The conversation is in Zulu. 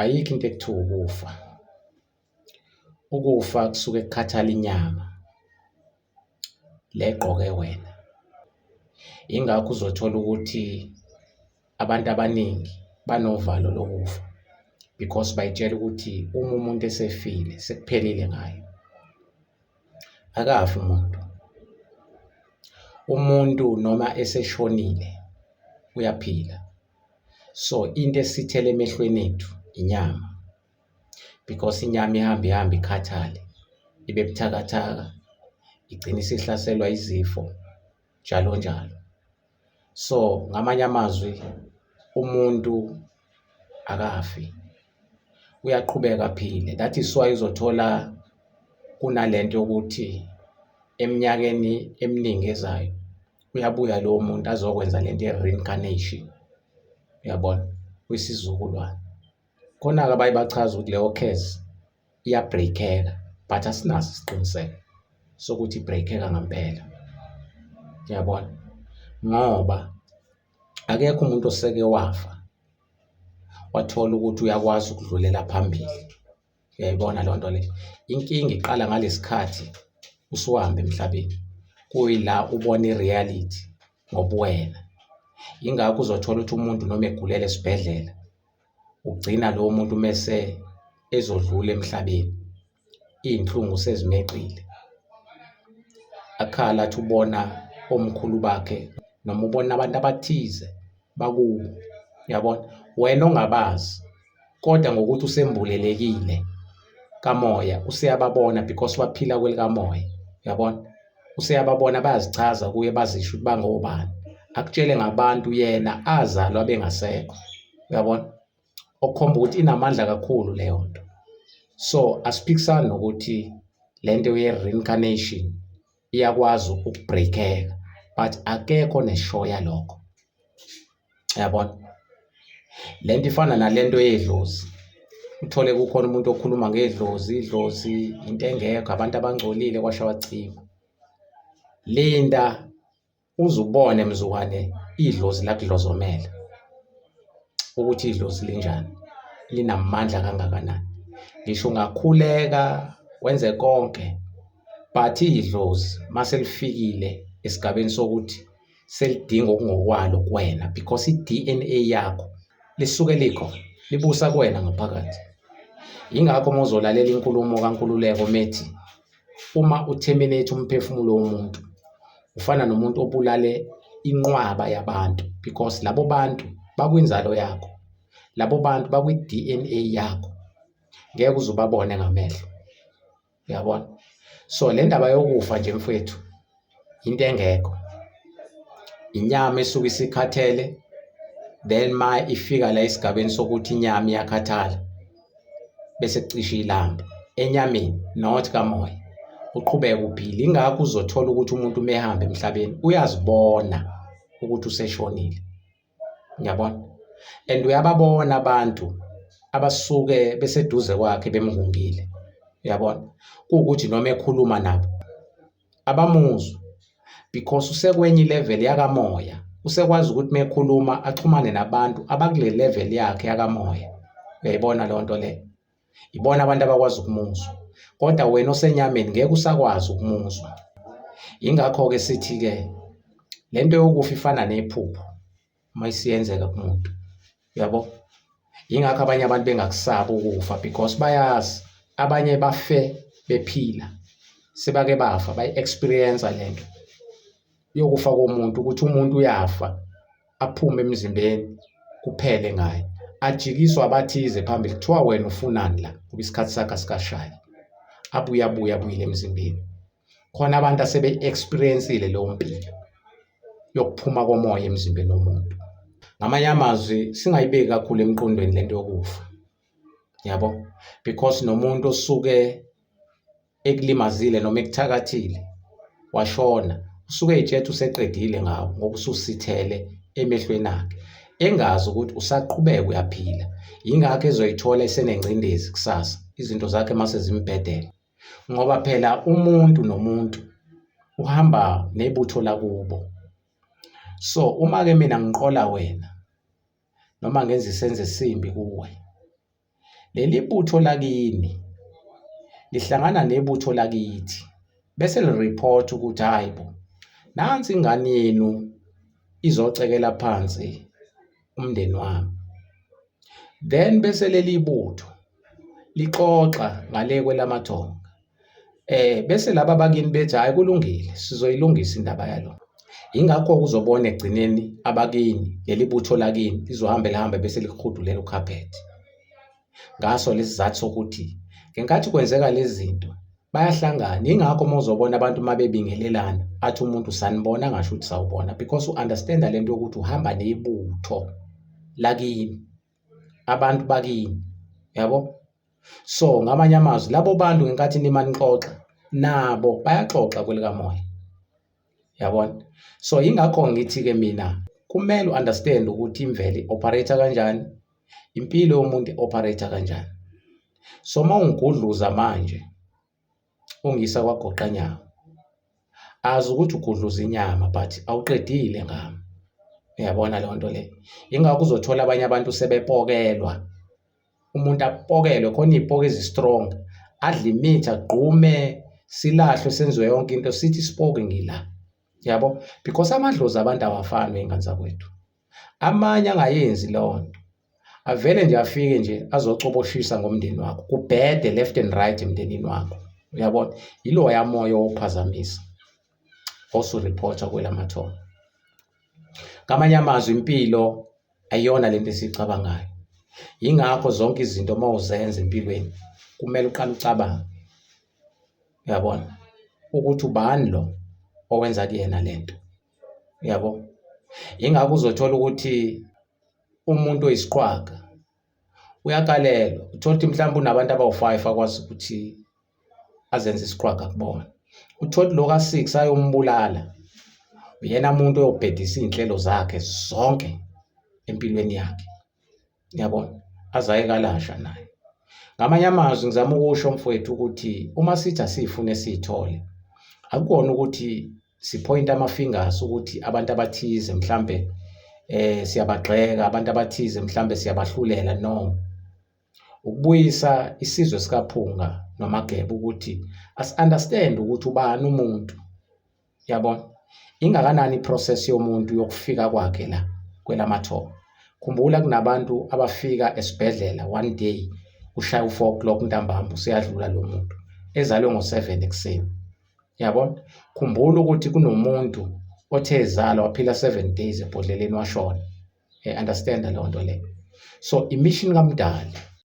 Ayikho into ekuthiwa ukufa. Ukufa kusuke kukhathala inyama le egqoke wena. Yingakho uzothola ukuthi abantu abaningi banovalo lokufa because bayitshela ukuthi uma umuntu esefile sekuphelile ngaye. Akafi umuntu. Umuntu noma eseshonile uyaphila. So into esithele emehlweni ethu inyama because inyama ihamba ihambe ikhathale ibe buthakathaka igcine isihlaselwa izifo njalo njalo. So ngamanye amazwi umuntu akafi uyaqhubeka aphile. That is why uzothola kunalento yokuthi eminyakeni eminingi ezayo uyabuya lowo muntu azokwenza lento ye-reincarnation, uyabona, kwisizukulwane. Khona-ke abaye bachaze ukuthi leyo curse iya-break-eka but asinaso isiqiniseko sokuthi i-break-eka ngempela, uyabona, ngoba akekho umuntu oseke wafa wathola ukuthi uyakwazi ukudlulela phambili. Uyayibona leyo nto leyo? Inkinga iqala ngalesi khathi usuhamba emhlabeni, kuyila ubona i-reality ngobuwena. Yingakho uzothola ukuthi umuntu noma egulela esibhedlela, ugcina lowo muntu mese ezodlula emhlabeni, iy'nhlungu sezimeqile. Akhala athi ubona omkhulu bakhe noma ubona abantu abathize bakubo, uyabona? Wena ongabazi kodwa ngokuthi usembulelekile kamoya useyababona because baphila kwelikamoya, uyabona? Useyababona bayazichaza kuye bazisho ukuthi bangobani, akutshele ngabantu yena azalwa bengasekho, uyabona? Okukhomba ukuthi inamandla kakhulu leyo nto. So asiphikisani nokuthi le nto ye-reincarnation iyakwazi ukubreak-eka but akekho onesure yalokho, uyabona? Le nto ifana nale nto yedlozi, uthole kukhona umuntu okhuluma ngedlozi, idlozi into engekho, abantu abangcolile kwasha kwacima. Linda uze ubone mzukwane idlozi lakudlozomela ukuthi idlozi linjani, linamandla kangakanani. Ngisho ungakhuleka wenze konke but idlozi mase lifikile esigabeni sokuthi selidinga okungokwalo kuwena because i-D_N_A yakho lisuke likhona libusa kuwena ngaphakathi. Yingakho uma uzolalela inkulumo kaNkululeko methi uma u-terminate umphefumulo womuntu ufana nomuntu obulale inqwaba yabantu because labo bantu bakwinzalo yakho, labo bantu bakwi-D_N_A yakho, ngeke uze ubabone ngamehlo, uyabona? So le ndaba yokufa nje mfwethu into engekho, inyama esuke isikhathele then ma ifika la esigabeni sokuthi inyama iyakhathala bese kucishe ilambu enyameni not kamoya, uqhubeke uphile. Ingakho uzothola ukuthi umuntu uma ehamba emhlabeni uyazibona ukuthi useshonile, uyabona? And uyababona abantu abasuke beseduze kwakhe bemngungile, uyabona? Kuwukuthi noma ekhuluma nabo abamuzwa because usekwenye i-level yakamoya, usekwazi ukuthi uma ekhuluma axhumane nabantu abakule level yakhe yakamoya. Uyayibona leyo nto leyo? Ibona abantu abakwazi ukumuzwa, kodwa wena osenyameni ngeke usakwazi ukumuzwa. Yingakho-ke sithi-ke le nto yokufa ifana nephupho uma isiyenzeka kumuntu, uyabo? Yingakho abanye abantu bengakusabi ukufa because bayazi abanye bafe bephila, sebake bafa bayi-experience le nto yokufa komuntu ukuthi umuntu uyafa aphume emzimbeni kuphele ngaye, ajikiswe abathize phambili kuthiwa wena ufunani la ngoba isikhathi sakhe asikashayi, abuye abuye abuyele emzimbeni. Khona abantu asebe-experience-ile leyo mpilo yokuphuma komoya emzimbeni womuntu. Ngamanye amazwi singayibeki kakhulu emqondweni lento yokufa, yabo, because nomuntu osuke ekulimazile noma ekuthakathile washona usuke ey'tshela useqedile ngawo ngoba ususithele emehlweni akhe engazi ukuthi usaqhubeka uyaphila. Yingakho ezoyithola esenengcindezi kusasa izinto zakhe mase zimbhedela. Ngoba phela umuntu nomuntu uhamba nebutho lakubo. So uma-ke mina ngiqola wena noma ngenza isenzo esimbi kuwe, Leli butho lakini lihlangana nebutho lakithi bese li-report ukuthi hhayi bo, nansi ingane yenu izocekela phansi umndeni wami. Then bese leli butho lixoxa ngale kwelamathonga. Bese laba abakini bethi hhayi kulungile sizoyilungisa indaba yalo. Yingakho uzobona ekugcineni abakini leli butho lakini lizohambe lihambe bese likuhudulela ukhaphethi. Ngaso lesi sizathu sokuthi ngenkathi kwenzeka lezi zinto bayahlangana. Yingakho uma uzobona abantu uma bebingelelana athi umuntu sanibona angasho ukuthi sawubona because u-understand-a le nto yokuthi uhamba nebutho lakini, abantu bakini, yabo? So ngamanye amazwi labo bantu ngenkathi nima nixoxa nabo bayaxoxa kwelikamoya. Yabona? So yingakho ngithi-ke mina kumele u-understand ukuthi imvelo i-operate kanjani, impilo yomuntu i-operate kanjani. So uma ungigudluza manje ungisa kwagoqanyawo, azi ukuthi ugudluza inyama but awuqedile ngami. Uyabona leyo nto leyo? Yingakho uzothola abanye abantu sebepokelwa umuntu apokelwe khona iy'poko ezi-strong adle imithi agqume silahlwe senziwe yonke into sithi isipoki ngila yabo because amadlozi abantu awafani wey'ngane zakwethu amanye angayenzi leyo nto avele nje afike nje azocoboshisa ngomndeni wakho kubhede left and right emndenini wakho uyabona yiloya moya ophazamisa osurephotha kwelamathongo. Ngamanye amazwi impilo ayiyona lento esiyicabangayo. Yingakho zonke izinto uma uzenza empilweni kumele uqale ucabange, uyabona, ukuthi ubani lo owenza kuyena le nto, uyabo. Yingakho uzothola ukuthi umuntu oyisiqhwaga uyakalelwa, uthole ukuthi mhlawumbe unabantu abawu-five akwazi ukuthi azenze isiqhwaga kubona. Uthole lo ka-six ayombulala, uyena muntu oyobhedisa iy'nhlelo zakhe zonke empilweni yakhe, uyabona, aze aye kalasha naye. Ngamanye amazwi ngizama ukusho mfowethu ukuthi uma sithi asiyifune siyithole, akukona ukuthi siphoyinta ama-fingers ukuthi abantu abathize mhlampe siyabagxeka, abantu abathize mhlampe siyabahlulela, no. Ukubuyisa isizwe sikaPhunga noMageba ukuthi asi-understand ukuthi ubani umuntu, yabona? Ingakanani i-process yomuntu yokufika kwakhe la kwelamathongo. Khumbula kunabantu abafika esibhedlela one day kushaya u-4 o'clock ntambama useyadlula lo muntu ezalwe ngo-7 ekuseni. Yabona? Khumbula ukuthi kunomuntu othe ezalwa waphila 7 days ebhodleleni washona. Understand leyo nto leyo. So i-mission kaMdali